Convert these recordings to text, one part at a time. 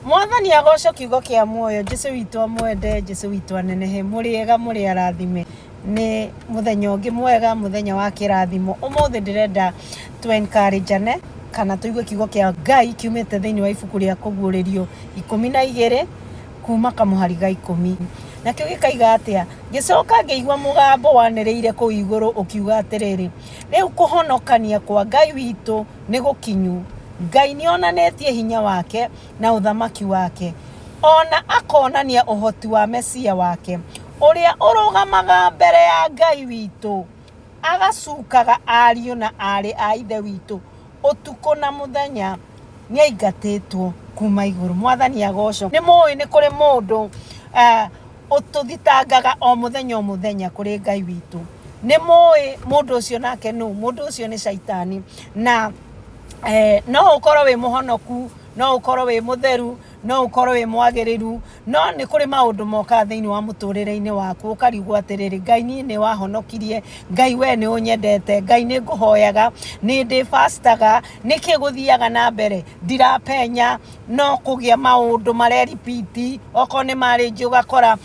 Mwathani agocwo kiugo kĩa muoyo, Jesu witũ amwende, Jesu witũ anenehe, mũrĩ ega, mũrĩ arathime. Nĩ mũthenya ũngĩ mwega, mũthenya wa kĩrathimo. Ũmũthĩ ndĩrenda tũ encourage-ane kana tũigue kiugo kĩa Ngai kiumĩte thĩinĩ wa ibuku rĩa Kũguũrĩrio 12 kuma kamũhari ga 10. Nakĩo gĩkaiga atĩa? Ngĩcoka ngĩigua mũgambo wanĩrĩire kũu igũrũ ũkiuga atĩrĩrĩ, rĩu kũhonokania kwa Ngai witũ nĩ gũkinyu. Ngai nĩ onanĩtie hinya wake na ũthamaki wake, o na akonania ũhoti wa Mesia wake, ũrĩa ũrũgamaga mbere ya Ngai witũ, agacukaga ariũ na aarĩ a Ithe witũ ũtukũ na mũthenya. Nĩ aingatĩtwo kuma igũrũ. Mwathani agocwo. Nĩ mũĩ nĩ kũrĩ mũndũ ũtũthitangaga o mũthenya o mũthenya kũrĩ Ngai witũ. Nĩ mũĩ mũndũ ũcio nake nũ? Mũndũ ũcio nĩ Caitani. Na no ũkorwo wĩ mũhonoku, no ũkorwo wĩ mũtheru, no ũkorwo wĩ mwagĩrĩru, no nĩ kũrĩ maũndũ mokaga thĩinĩ wa mũtũrĩre-inĩ waku ũkarigwo atĩrĩrĩ, Ngai niĩ nĩ wahonokirie, Ngai we nĩ ũnyendete, Ngai nĩ ngũhoyaga, nĩ ndĩ fastaga, nĩkĩ gũthiaga na mbere? Ndirapenya, no kũgĩa maũndũ mare repeat, okorwo nĩ marriage ũgakora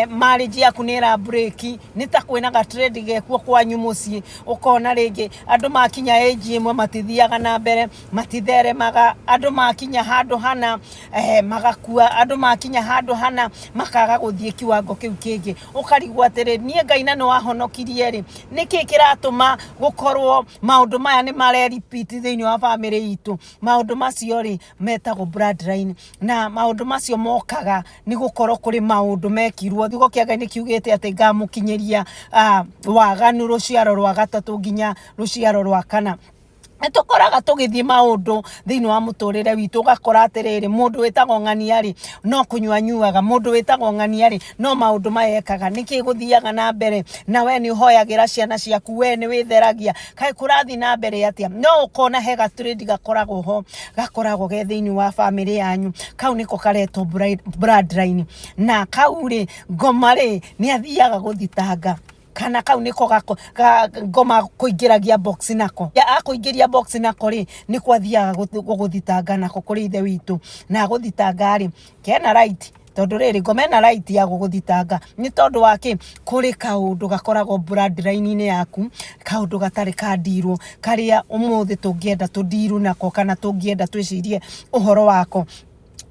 marriage yaku nĩ ĩra break, nĩ ta kwĩna ga trend gekuo kwanyu mũciĩ, ũkona rĩngĩ andũ makinya age ĩmwe matithiaga na mbere, matitheremaga, andũ makinya handũ hana magakua, andũ makinya handũ hana makaga gũthiĩ kiwango kĩu kĩngĩ, ũkarigwo atĩrĩ, niĩ Ngai na nĩ wahonokirie rĩ, nĩkĩ kĩratũma gũkorwo maũndũ maya nĩ mare repeat thĩinĩ wa bamĩrĩ itũ? Maũndũ macio rĩ metagwo bloodline, na maũndũ macio mokaga nĩ gũkorwo kũrĩ maũndũ mekirwo. Kiugo kĩa Ngai nĩ kiugĩte atĩ ngamũkinyĩria waganu rũciaro rwa gatatũ nginya rũciaro rwa kana. Nĩ tũkoraga tũgĩthiĩ maũndũ thĩinĩ wa mũtũrĩre witũ, ũgakora atĩrĩrĩ, mũndũ wĩtagwo ng'ania rĩ, no kũnyua anyuaga, mũndũ wĩtagwo ng'ania rĩ, no maũndũ maya ekaga, nĩkĩ gũthiaga na mbere? Na we nĩ ũhoyagĩra ciana ciaku, we nĩ wĩtheragia, kaĩ kũrathiĩ na mbere atĩa? No ũkona he gatrend gakoragwo ho, gakoragwo ge thĩinĩ wa bamĩrĩ yanyu, kau nĩko karetwo bloodline, na kau rĩ, ngoma rĩ, nĩ athiaga gũthitanga kana kau nĩko ngoma kũingĩragia box nako. Akũingĩria box nako rĩ, nĩko athiaga gũgũthitanga nako kũrĩ ithe witũ. Na agũthitanga rĩ, kena right, tondũ rĩrĩ, ngoma ĩna right ya gũgũthitanga. Nĩ tondũ wa kĩ? Kũrĩ kaũndũ gakoragwo bloodline-inĩ yaku, kaũndũ gatarĩ kandirwo, karĩa ũmũthĩ tũngĩenda tũndiru nako kana tũngĩenda twĩcirie ũhoro wako.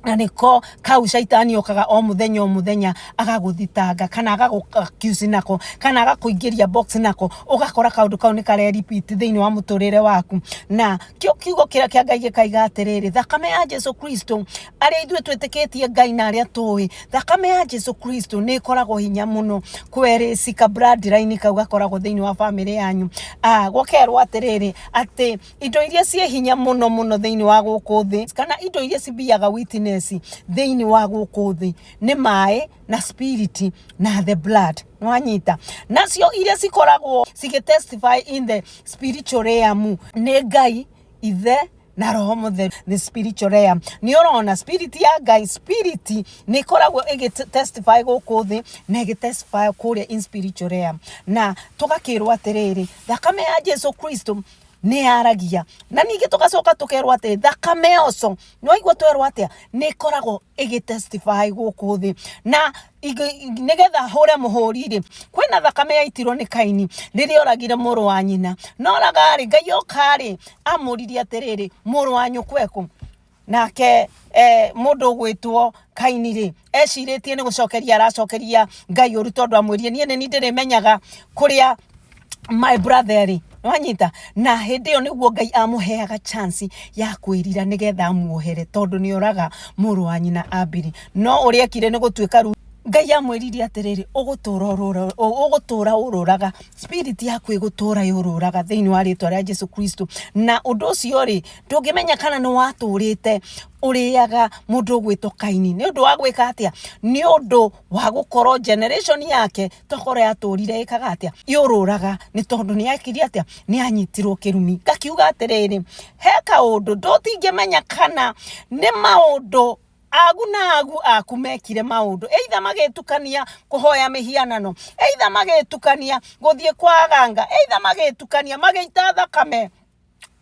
Na nĩko kau caitani okaga o mũthenya o mũthenya agagũthitanga kana agagũ accuse nako kana agakũingĩria box nako, ũgakora kaũndũ kau nĩ kare repeat thĩinĩ wa mũtũrĩre waku. Na kĩo kiugo kĩrĩa kĩa Ngai gĩkaiga atĩrĩrĩ, thakame ya Jesu Kristo, arĩa ithuĩ twĩtĩkĩtie Ngai na arĩa tũĩ, thakame ya Jesu Kristo nĩ ĩkoragwo hinya mũno kwerĩci ka bloodline kau gakoragwo thĩinĩ wa bamĩrĩ yanyu. Gũkerwo atĩrĩrĩ, atĩ indo iria ciĩ hinya mũno mũno thĩinĩ wa gũkũ thĩ, kana indo iria cithiaga witness thĩinĩ wa gũkũ thĩ nĩ maĩ na spirit na the blood. Nĩwanyita? Nacio iria cikoragwo cigĩ testify in the spiritual realm nĩ Ngai Ithe na Roho Mũtheru, the spiritual realm. Nĩ ũrona spirit ya Ngai, spirit nĩ ĩkoragwo ĩgĩ testify gũkũ thĩ na ĩgĩ testify kũrĩa in spiritual realm. Na tũgakĩrwo atĩrĩrĩ, thakame ya Jesu Kristo nĩ yaragia. Na ningĩ tũgacoka tũkerwo atĩ thakame oco, nĩ waigua twerwo atĩa, nĩ ĩkoragwo ĩgĩ testify gũkũ thĩ. Na nĩgetha hũre mũhũri rĩ, kwĩna thakame yaitirwo nĩ Kaini rĩrĩa oragire mũrũ wa nyina. Na oraga rĩ, Ngai oka rĩ, amũririe atĩrĩrĩ, mũrũ wa nyũkwa ekũ? Nake mũndũ ũgwĩtwo Kaini rĩ, ecirĩtie nĩ gũcokeria aracokeria Ngai ũru tondũ amwĩrire niĩ nĩ niĩ ndĩrĩmenyaga kũrĩa my brother rĩ, wanyita? Na hĩndĩ ĩyo nĩguo Ngai amũheaga chance ya kwĩrira nĩgetha amuohere tondũ nĩ oraga mũrũ wa nyina Abili. No ũrĩa ekire nĩ gũtuĩka rĩu Ngai amwĩrire atĩrĩrĩ, ũgũtũra ũrũraga, spirit yaku ĩgũtũra yũrũraga thĩinĩ wa rĩtwa rĩa Jesu Kristo. Na ũndũ ũcio rĩ, ndũngĩmenya kana nĩ watũrĩte ũrĩaga mũndũ ũgwĩtwo Kaini. Nĩ ũndũ wa gwĩka atĩa? Nĩ ũndũ wa gũkorwo generation yake tokorwo yatũrire ĩkaga atĩa? Yũrũraga, nĩ tondũ nĩ ekire atĩa? Nĩ anyitirwo kĩrumi. Ngakiuga atĩrĩrĩ, he kaũndũ ndũtingĩmenya kana nĩ maũndũ agu na agu aku mekire maũndũ, either magĩtukania kũhoya mĩhianano, either magĩtukania gũthiĩ kwa aganga, either magĩtukania magĩita thakame.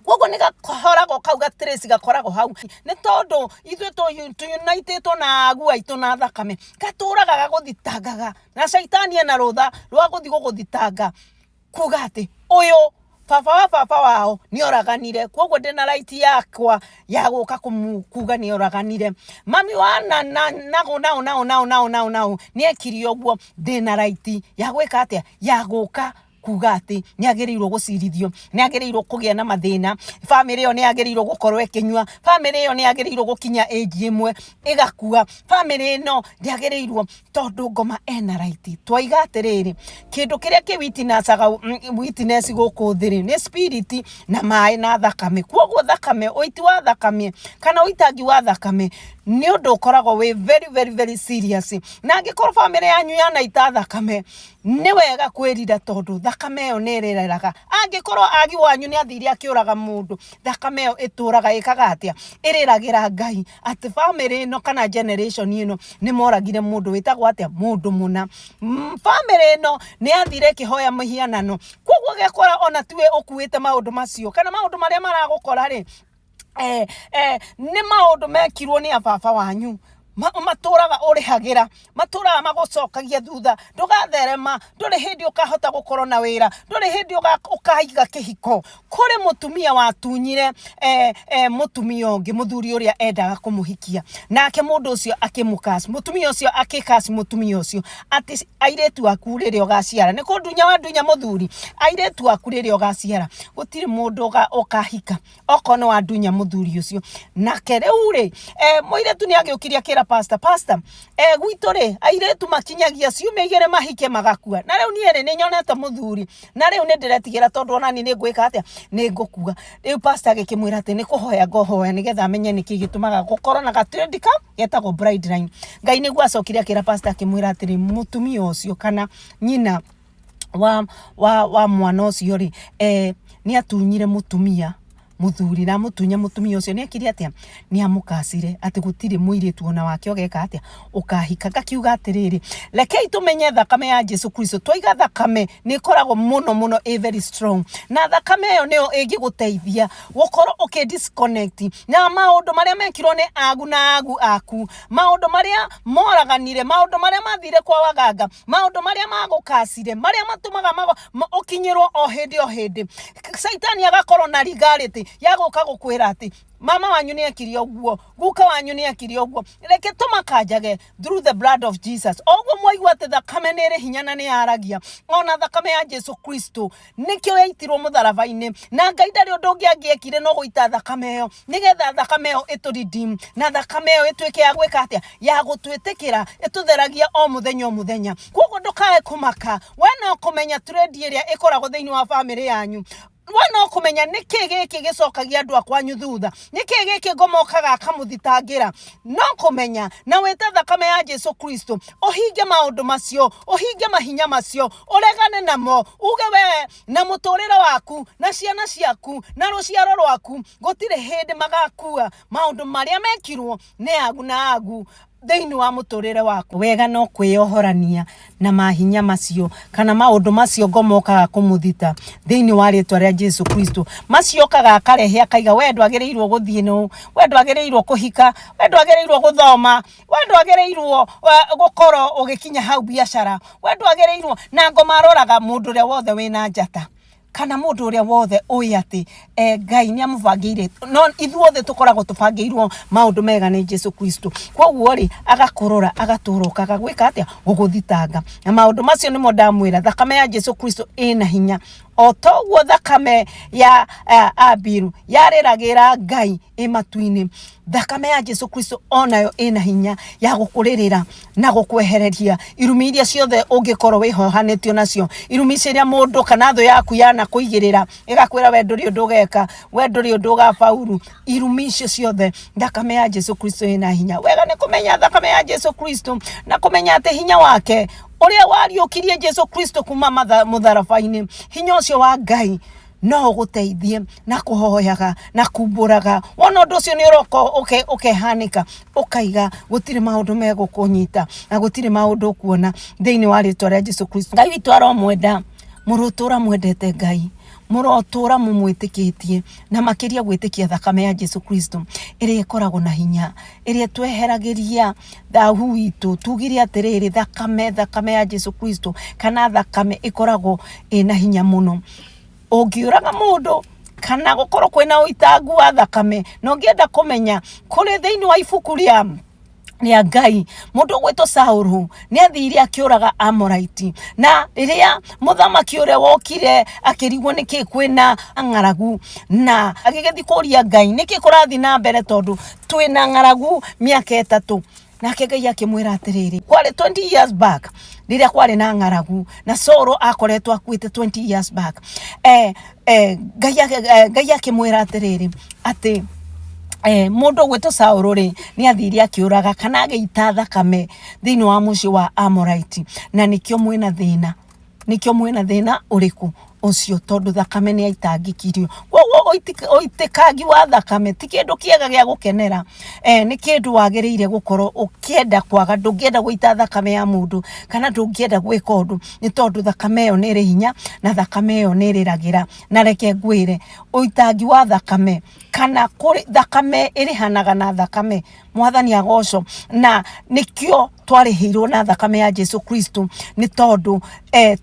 Koguo nĩ gakoragwo kau ga trace gakoragwo hau, nĩ tondũ ithuĩ tũyunaitĩtwo na agu aitũ na thakame, gatũraga gagũthitangaga, na caitani ena rũtha rwa gũthiĩ gũgũthitanga kuga atĩ ũyũ baba wa baba wao nĩ oraganire, koguo ndĩna right yakwa ya gũka kuga nĩ oraganire. Mami wa na na naũ naũ naũ naũ naũ naũ naũ nĩ ekire ũguo, ndĩna right ya gwĩka atĩa? Ya gũka kuga atĩ nĩ agĩrĩirwo gũcirithio, nĩ agĩrĩirwo kũgĩa na mathĩna, bamĩrĩ ĩyo nĩ yagĩrĩirwo gũkorwo ĩkĩnyua, bamĩrĩ ĩyo nĩ yagĩrĩirwo gũkinya age ĩmwe ĩgakua, bamĩrĩ ĩno ndĩagĩrĩirwo, tondũ ngoma ena right. Twaiga atĩrĩrĩ, kĩndũ kĩrĩa kĩ witness witness gũkũ thĩ rĩ, nĩ spirit na maĩ na thakame. Koguo thakame, ũiti wa thakame kana ũitangi wa thakame nĩ ũndũ ũkoragwo wĩ very very very serious. Na angĩkorwo bamĩrĩ yanyu yanaita thakame, Nĩ wega kwĩrira tondũ thakame ĩyo nĩ ĩrĩrĩraga. Angĩkorwo agi wanyu nĩ athire akĩũraga mũndũ, thakame ĩyo ĩtũraga ĩkaga atĩa? Ĩrĩragĩra Ngai atĩ bamĩrĩ ĩno kana generation ĩno nĩ moragire mũndũ wĩtagwo atĩa? Mũndũ mũna. Bamĩrĩ ĩno nĩ yathire ĩkĩhoya mĩhianano. Koguo ũgekora ona tiwe ũkuĩte maũndũ macio kana maũndũ marĩa maragũkora rĩ, nĩ maũndũ mekirwo nĩ ababa wanyu matũraga ũrĩhagĩra, matũraga magũcokagia thutha, ndũgatherema, ndũrĩ hĩndĩ ũkahota gũkorwo na wĩra, ndũrĩ hĩndĩ ũkaiga kĩhiko. Kũrĩ mũtumia watunyire mũtumia ũngĩ, mũthuri ũrĩa endaga kũmũhikia, nake mũndũ ũcio akĩmũ curse, mũtumia ũcio akĩ curse mũtumia ũcio atĩ airĩtu aku rĩrĩa ũgaciara, nĩ kũndunya wandunya mũthuri, airĩtu aku rĩrĩa ũgaciara, gũtirĩ mũndũ ũkahika. Okorwo nĩ wandunya mũthuri ũcio. Nake rĩu rĩ, mũirĩtu nĩ agĩũkire akĩra pastor, pastor, gwitũ rĩ, airĩtu makinyagia ciumia igĩrĩ mahike magakua. Na rĩu niĩ rĩ, nĩ nyonete mũthuri, na rĩu nĩ ndĩretigĩra tondũ ona niĩ nĩ ngwĩka atĩa? Nĩ ngũkua. Rĩu pastor agĩkĩmwĩra atĩ nĩ kũhoya ngũhoya nĩgetha amenye nĩkĩ gĩtũmaga gũkorwo na ga trend kau getagwo bride line. Ngai nĩguo acokire akĩra pastor akĩmwĩra atĩrĩ, mũtumia ũcio kana nyina wa mwana ũcio rĩ, nĩ atunyire mũtumia mũthuri na amũtunya mũtumia ũcio nĩ ekire atĩa? Nĩ amũkacire atĩ gũtirĩ mũirĩtu ona wake ũgeka atĩa? Ũkahika. Ngakiuga atĩrĩrĩ, rekei tũmenye thakame ya Jesu Kristo. Twaiga thakame nĩ ĩkoragwo mũno mũno ĩ very strong, na thakame ĩyo nĩyo ĩngĩgũteithia gũkorwo ũkĩ disconnect na maũndũ marĩa mekirwo nĩ agu na agu aku, maũndũ marĩa moraganire, maũndũ marĩa mathire kwa waganga, Maũndũ marĩa magũkacire, marĩa matũmaga ũkinyĩrwo o hĩndĩ o hĩndĩ. Caitani agakorwo na legality ya gũka gũkwĩra atĩ mama wanyu nĩ ekire ũguo, guka wanyu nĩ ekire ũguo. Reke tũmakanjage through the blood of Jesus. O ũguo mwaigua atĩ thakame nĩ ĩrĩ hinya na nĩ yaragia, ona thakame ya Jesu Kristo nĩkĩo yaitirwo mũtharaba-inĩ. Na Ngai ndarĩ ũndũ ũngĩ angĩekire no gũita thakame ĩyo, nĩgetha thakame ĩyo ĩtũ redeem, na thakame ĩyo ĩtuĩke ya gwĩka atĩa? Ya gũtwĩtĩkĩra, ĩtũtheragia o mũthenya o mũthenya. Koguo ndũkae kũmaka, we no kũmenya trend ĩrĩa ĩkoragwo thĩinĩ wa bamĩrĩ yanyu. We no kũmenya nĩkĩ gĩkĩ gĩcokagia andũ a kwanyu thutha, nĩkĩ gĩkĩ ngoma okaga akamũthitangĩra. No kũmenya na wĩte thakame ya Jesu Kristo, ũhinge maũndũ macio, ũhinge mahinya macio, ũregane namo, uge we na mũtũrĩre waku na ciana ciaku na rũciaro rwaku gũtirĩ hĩndĩ magakua maũndũ marĩa mekirwo nĩ agu na agu thĩinĩ wa mũtũrĩre waku. Wega no kwĩyohorania na mahinya macio kana maũndũ macio ngoma okaga kũmũthita thĩinĩ wa rĩtwa rĩa Jesu Kristo. Macio okaga akarehe akaiga we ndwagĩrĩirwo gũthiĩ nũ, we ndwagĩrĩirwo kũhika, we ndwagĩrĩirwo gũthoma, we ndwagĩrĩirwo gũkorwo ũgĩkinya hau biacara, we ndwagĩrĩirwo. Na ngoma aroraga mũndũ ũrĩa wothe wĩna njata kana mũndũ ũrĩa wothe ũĩ atĩ Ngai nĩ amũbangĩire. No ithuothe tũkoragwo tũbangĩirwo maũndũ mega nĩ Jesu Kristo. Koguo rĩ, agakũrora agatũra okaga gwĩka atĩa? Gũgũthitanga. Na maũndũ macio nĩmo ndamwĩra, thakame ya Jesu Kristo ĩna hinya. O toguo thakame ya Abiru yarĩragĩra Ngai ĩ matu-inĩ, thakame ya Jesu Kristo onayo ĩna hinya ya gũkũrĩrĩra na gũkwehereria irumi iria ciothe ũngĩkorwo wĩhohanĩtio nacio, irumi ciria mũndũ kana thũ yaku yanakũigĩrĩra ĩgakwĩra we ndũrĩ ũndũ ũgeka, we ndũrĩ ũndũ ũgabauru, irumi icio ciothe thakame ya Jesu Kristo ĩna hinya. Wega nĩ kũmenya thakame ya Jesu Kristo na kũmenya atĩ hinya wake ũrĩa wariũkirie Jesu Kristo kuma mũtharaba-inĩ, hinya ũcio wa Ngai no ũgũteithie na kũhoyaga na kumbũraga. Wona ũndũ ũcio nĩ ũroka ũkehanĩka, ũkaiga gũtirĩ maũndũ megũkũnyita na gũtirĩ maũndũ ũkuona thĩinĩ wa rĩtwa rĩa Jesu Kristo. Ngai witũ aromwenda, mũrũtũra mwendete Ngai, Mũrotũra mũmwĩtĩkĩtie, na makĩria gwĩtĩkia thakame ya Jesu Kristo ĩrĩa ĩkoragwo na hinya, ĩrĩa ĩtweheragĩria thahu witũ. Tugire atĩrĩrĩ, thakame, thakame ya Jesu Kristo kana thakame ĩkoragwo ĩna hinya mũno. Ũngĩũraga mũndũ kana gũkorwo kwĩna ũitangu wa thakame, na ũngĩenda kũmenya kũrĩ thĩinĩ wa ibuku rĩa rĩa Ngai, mũndũ ũgwĩtwo Saũlũ nĩ athire akĩũraga Amoraiti, na rĩrĩa mũthamaki ũrĩa wokire akĩrigwo nĩkĩ kwĩna ng'aragu, na agĩgĩthiĩ kũria Ngai nĩkĩ kũrathiĩ na mbere tondũ twĩna ng'aragu mĩaka 3. Nake Ngai akĩmwĩra atĩrĩrĩ, kwarĩ 20 years back rĩrĩa kwarĩ na ng'aragu na Saũlũ akoretwo akuĩte 20 years back. Ngai akĩmwĩra atĩrĩrĩ atĩ mũndũ ũgwĩtwo Saũlũ rĩ nĩ athire akĩũraga kana agĩita thakame thĩinĩ wa mũciĩ wa Amoraiti, na nĩkĩo mwĩna thĩna, nĩkĩo mwĩna thĩna ũrĩkũ ũcio, tondũ thakame nĩ yaitangĩkirio. Koguo ũitĩkangi wa thakame ti kĩndũ kĩega gĩa gũkenera, nĩ kĩndũ wagĩrĩire gũkorwo ũkĩenda kwaga, ndũngĩenda gũita thakame ya mũndũ kana ndũngĩenda gwĩka ũndũ, nĩ tondũ thakame ĩyo nĩ ĩrĩ hinya na thakame ĩyo nĩ ĩrĩragĩra. Na reke ngwĩre, ũitangi wa thakame kana kũrĩ thakame ĩrĩhanaga na thakame, Mwathani agocwo. Na nĩkĩo twarĩhĩirwo na thakame ya Jesu Kristo, nĩ tondũ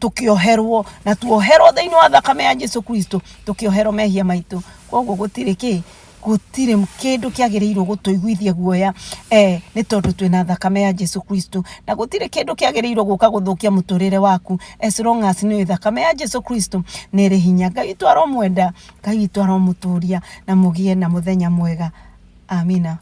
tũkĩoherwo, na tuoherwo thĩinĩ wa thakame ya Jesu Kristo, tũkĩoherwo mehia maitũ. Koguo gũtirĩ kĩ, gũtirĩ kĩndũ kĩagĩrĩirwo gũtũiguithia guoya, nĩ tondũ twĩna thakame ya Jesu Kristo, na gũtirĩ kĩndũ kĩagĩrĩirwo gũka gũthũkia mũtũrĩre waku as long as nĩ ũĩ thakame ya Jesu Kristo nĩ ĩrĩ hinya. Ngai witũ aromwenda, Ngai witũ aromũtũria, na mũgĩe na mũthenya mwega. Amina.